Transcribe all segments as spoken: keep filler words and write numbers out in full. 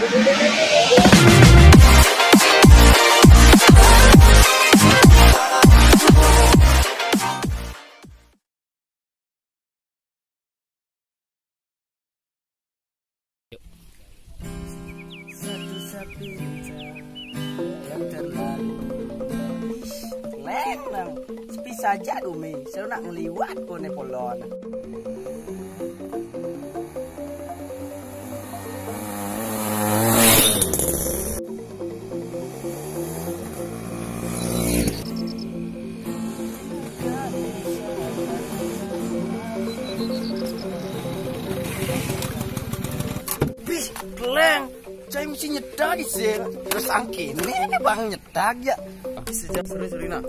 Satu sapinta yang terlalu Ih, lenang. Sepi saja dumi. Seru nak ngeliwat kone polon. Bih, keleng. Cai mesti nyetak sih. Terus angkene bang nyetak ya. Sejak sorry, sorry, nah.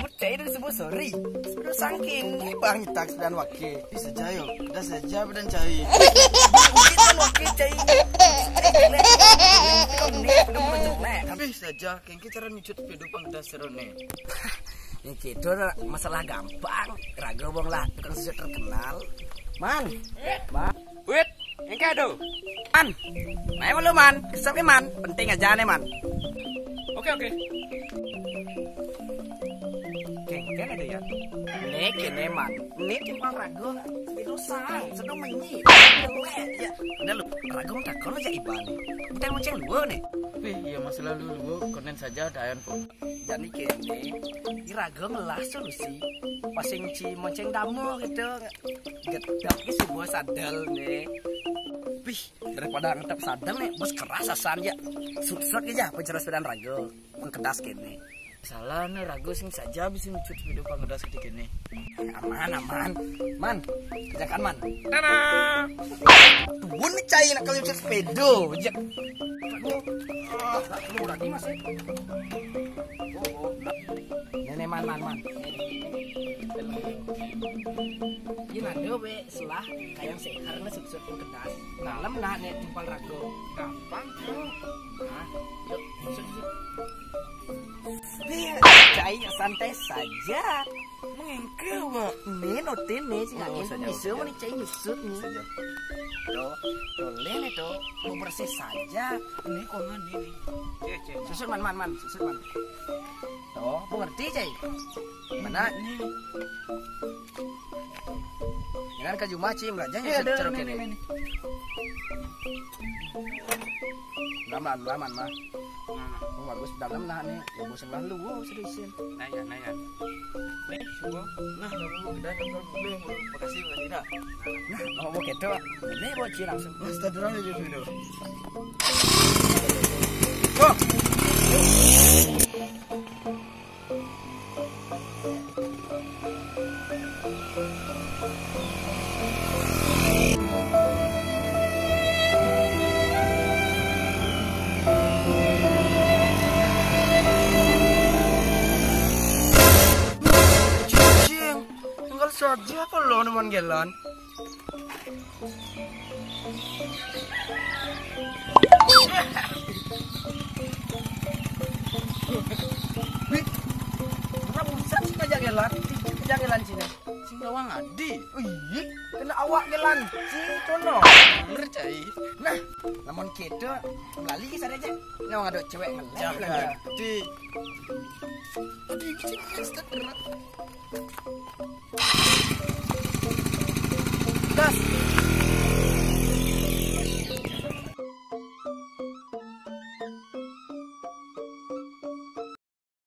Udah itu semua sorry. Terus angkene bang nyetak dan wake. Bisa jayo. Udah saja badan cai. Mungkin kan wake cai. Tapi saja, kengki cara nyucut video pang dasar ne. Ini gitu masalah gampang. Raga wong lah tukang susu terkenal. Man. Man. Wit, engke ado. Man. Nae malu, Man. Kesel ke, Man. Penting aja ne, Man. Oke, oke. Kengken ada ya. Ne kene, Man. Ne timpal raga. Itu sang, sedang menyi. Ya. Udah lu, raga mau takon aja iban. Bukan monceng dua ne. Wih, iya masalah lu, lu konen saja dayan kok. Jani kene, iraga ngelah solusi. Pasing ci monceng damo gitu. Gedek ki subuh sadel ne. Pih, daripada ngetep sadel ne, bos keras asan ya. Suksut aja penceras sepedaan raga. Bukan kedas kene. Salah ne raga sing saja bisa nyucut sepeda pang kedas ketika kene. Aman, aman. Man, kerjakan, Man. Tada! Tuun ni cai nak kalau nyucut sepeda. Jek. Aduh. Ah, lu berani, Mas, ya? Nenek, Man, Man, Man. Ini ada we selah kayang sekarang suksut kedas. Dalam nak ne timpal raga. Gampang tuh. Nah, yuk, suksut, suksut. Nih, cai santai saja. Mengengkel, Wak. Nih, notin nih, sing Oh, angin saja, bisa saja. Mana cai nyusut nih. Saja. Tuh, tuh, lele tuh. Mau bersih saja. Ini kongan ini. Cek, cek. Susut, Man, Man, Man. Susut, Man. Tuh, mengerti, cai. Mana? Ini. Jangan ke jumah, Cim. Raja Iya, nyusut ada ceruk ini, ini. Ini. Laman, laman, mah. Nah. Oh, bagus dalam nah nih. Ya bosan lah lu, wow, seriusin. Nah ya, nah ya. Nih, semua. Nah, kamu mau gede kan kalau boleh, mau bekasi bukan tidak. Nah, kalau mau keto, boleh buat Ci langsung. Mas, tadi aja dulu. Wah. Cicing, tinggal saja kalau nemuan gelan. Wih, ora buset sih kajagelan, kajagelan Cina. Sing gawang adi. Wih, kena awak gelan. Sing kono. Bener, cai. Nah, lamun kita lali ke sana aja. Nyawang ada cewek ngelek. Jadi. Aduh, ini sih. Gas.